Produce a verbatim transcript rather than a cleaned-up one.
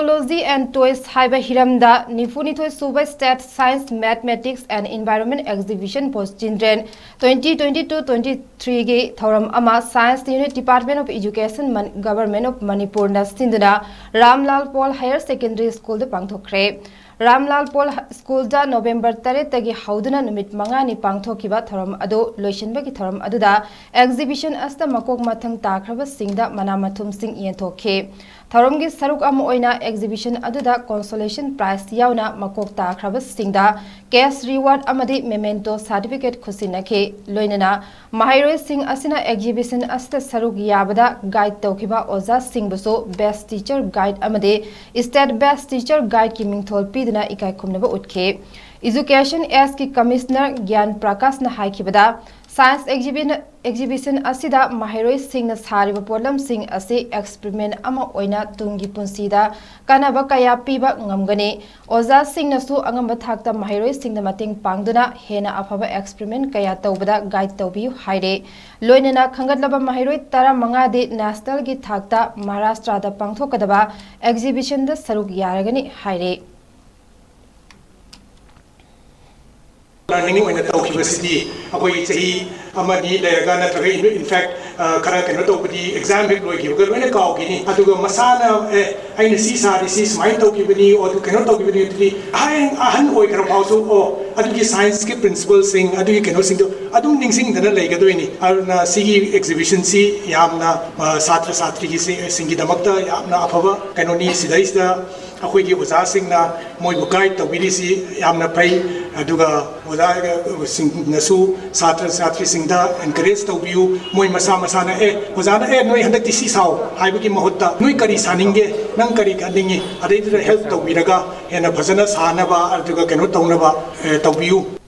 Technology and Toys ꯍꯥꯏꯕ ꯍꯤꯔꯝꯗ ꯅꯤꯐꯨꯅꯤꯊꯣꯏ ꯁꯨꯕ State Science, Mathematics and Environment Exhibition for Children twenty twenty-two twenty-three ꯒꯤ ꯊꯧꯔꯝ ꯑꯃ Science Unit, Department of Education, Man-, Government of Manipur ꯅ ꯁꯤꯟꯗꯨꯅ ꯔꯥꯝꯂꯥꯜ pol Higher Secondary School ꯗ ꯄꯥꯡꯊꯣꯛꯈ꯭ꯔꯦ꯫ ꯔꯥꯝꯂꯥꯜ pol ꯁ꯭ꯀꯨꯜꯗ November ꯇꯔꯦꯠꯇꯒꯤ ꯍꯧꯗꯨꯅ ꯅꯨꯃꯤꯠ ꯃꯉꯥꯅꯤ ꯄꯥꯡꯊꯣꯛꯈꯤꯕ ꯊꯧꯔꯝ ꯑꯗꯨ ꯂꯣꯏꯁꯤꯟꯕꯒꯤ ꯊꯧꯔꯝ ꯑꯗꯨꯗ exhibition ꯑꯁꯤꯗ ꯃꯀꯣꯛ ꯃꯊꯪ ꯇꯥꯈ꯭ꯔꯕꯁꯤꯡꯗ ꯃꯅꯥ ꯃꯊꯨꯝꯁꯤꯡ ꯌꯦꯟꯊꯣꯛꯈꯤ꯫ ꯊꯧꯔꯝꯒꯤ ꯁꯔꯨꯛ ꯑꯃ ꯑꯣꯏꯅ exhibition ꯑꯗꯨꯗ consolation prize ꯌꯥꯎꯅ ꯃꯀꯣꯛ ꯇꯥꯈ꯭ꯔꯕꯁꯤꯡꯗ cash reward ꯑꯃꯗꯤ memento certificate ꯈꯨꯠꯁꯤꯟꯅꯈꯤ꯫ ꯂꯣꯏꯅꯅ ꯃꯍꯩꯔꯣꯏꯁꯤꯡ ꯑꯁꯤꯅ exhibition ꯑꯁꯤꯗ ꯁꯔꯨꯛ ꯌꯥꯕꯗ guide ꯇꯧꯈꯤꯕ ꯑꯣꯖꯥꯁꯤꯡꯕꯨꯁꯨ Best Teacher Guide ꯑꯃꯗꯤ State Best Teacher Guide ꯀꯤ ꯃꯤꯡꯊꯣꯜ ꯄꯤꯗꯨꯅ ꯏꯀꯥꯏ ꯈꯨꯝꯅꯕ ꯎꯠꯈꯤ꯫ Education Act ꯀꯤ Commissioner ꯒ꯭ꯌꯥꯟ ꯄ꯭ꯔꯀꯥꯁꯅ ꯍꯥꯏꯈꯤꯕꯗ, Science exhibi-, exhibition ꯑꯁꯤꯗ ꯃꯍꯩꯔꯣꯏꯁꯤꯡꯅ ꯁꯥꯔꯤꯕ ꯄꯣꯠꯂꯝꯁꯤꯡ ꯑꯁꯤ experiment ꯑꯃ ꯑꯣꯏꯅ ꯇꯨꯡꯒꯤ ꯄꯨꯟꯁꯤꯗ ꯀꯥꯟꯅꯕ ꯀꯌꯥ ꯄꯤꯕ ꯉꯝꯒꯅꯤ꯫ ꯑꯣꯖꯥꯁꯤꯡꯅꯁꯨ ꯑꯉꯝꯕ ꯊꯥꯛꯇ ꯃꯍꯩꯔꯣꯏꯁꯤꯡꯗ ꯃꯇꯦꯡ ꯄꯥꯡꯗꯨꯅ ꯍꯦꯟꯅ ꯑꯐꯕ experiment ꯀꯌꯥ ꯇꯧꯕꯗ guide ꯇꯧꯕꯤꯌꯨ ꯍꯥꯏꯔꯦ꯫ ꯂꯣꯏꯅꯅ ꯈꯟꯒꯠꯂꯕ ꯃꯍꯩꯔꯣꯏ ꯇꯔꯥꯃꯉꯥꯗꯤ national ꯒꯤ ꯊꯥꯛꯇ ꯃꯍꯥꯔꯥꯁꯇ꯭ꯔꯗ ꯄꯥꯡꯊꯣꯛꯀꯗꯕ exhibition ꯗ ꯁꯔꯨꯛ ꯌꯥꯔꯒꯅꯤ ꯍꯥꯏꯔꯦ꯫ Learning ꯑꯣꯏꯅ ꯇꯧꯈꯤꯕꯁꯤꯗꯤ ꯑꯩꯈꯣꯏ ꯆꯍꯤ ꯑꯃ ꯑꯅꯤ ꯂꯩꯔꯒ, ꯅꯠꯇ꯭ꯔꯒ in fact, ꯑ, ꯈꯔ ꯀꯩꯅꯣ ꯇꯧꯕꯗꯤ exam ꯍꯦꯛ ꯂꯣꯏꯈꯤꯕꯒ ꯂꯣꯏꯅ ꯀꯥꯎꯈꯤꯅꯤ꯫ ꯑꯗꯨꯒ ꯃꯁꯥꯅ, "ꯑꯦ, ꯑꯩꯅ ꯁꯤ ꯁꯥꯔꯤꯁꯤ ꯁꯨꯃꯥꯏꯅ ꯇꯧꯈꯤꯕꯅꯤ, ꯑꯣ, ꯑꯗꯨ ꯀꯩꯅꯣ ꯇꯧꯈꯤꯕꯅꯤ", ꯑꯗꯨꯗꯤ ꯑꯍꯟ, ꯑꯍꯟ ꯑꯣꯏꯈ꯭ꯔ ꯐꯥꯎꯁꯨ, ꯑꯣ, ꯑꯗꯨꯒꯤ science ꯀꯤ principle ꯁꯤꯡ, ꯑꯗꯨꯒꯤ ꯀꯩꯅꯣꯁꯤꯡꯗꯣ ꯑꯗꯨꯝ ꯅꯤꯡꯁꯤꯡꯗꯅ ꯂꯩꯒꯗꯣꯏꯅꯤ꯫ ꯑꯗꯨꯅ ꯁꯤꯒꯤ exhibition ꯁꯤ ꯌꯥꯝꯅ, ꯑ, ꯁꯥꯇ꯭ꯔ ꯁꯥꯇ꯭ꯔꯤꯒꯤ ꯁꯤ-, ꯁꯤꯡꯒꯤꯗꯃꯛꯇ ꯌꯥꯝꯅ ꯑꯐꯕ ꯀꯩꯅꯣꯅꯤ꯫ ꯁꯤꯗꯩꯁꯤꯗ ꯑꯩꯈꯣꯏꯒꯤ ꯑꯣꯖꯥꯁꯤꯡꯅ ꯃꯣꯏꯕꯨ guide ꯇꯧꯕꯤꯔꯤꯁꯤ ꯌꯥꯝꯅ ꯐꯩ꯫ ꯑꯗꯨꯒ ꯑꯣꯖꯥꯁꯤꯡꯅꯁꯨ ꯁꯥꯇ꯭ꯔ ꯁꯥꯇ꯭ꯔꯤꯁꯤꯡꯗ encourage ꯇꯧꯕꯤꯌꯨ꯫ ꯃꯣꯏ ꯃꯁꯥ ꯃꯁꯥꯅ, "ꯑꯦ, ꯑꯣꯖꯥꯅ, ꯑꯦ, ꯅꯣꯏ ꯍꯟꯗꯛꯇꯤ ꯁꯤ ꯁꯥꯎ" ꯍꯥꯏꯕꯒꯤ ꯃꯍꯨꯠꯇ, "ꯅꯣꯏ ꯀꯔꯤ ꯁꯥꯅꯤꯡꯒꯦ? ꯅꯪ ꯀꯔꯤ ꯈꯟꯅꯤꯡꯉꯤ?" ꯑꯗꯩꯗꯨꯗ help ꯇꯧꯕꯤꯔꯒ ꯍꯦꯟꯅ ꯐꯖꯅ ꯁꯥꯅꯕ, ꯑꯗꯨꯒ ꯀꯩꯅꯣ ꯇꯧꯅꯕ, ꯑꯦ, ꯇꯧꯕꯤꯌꯨ꯫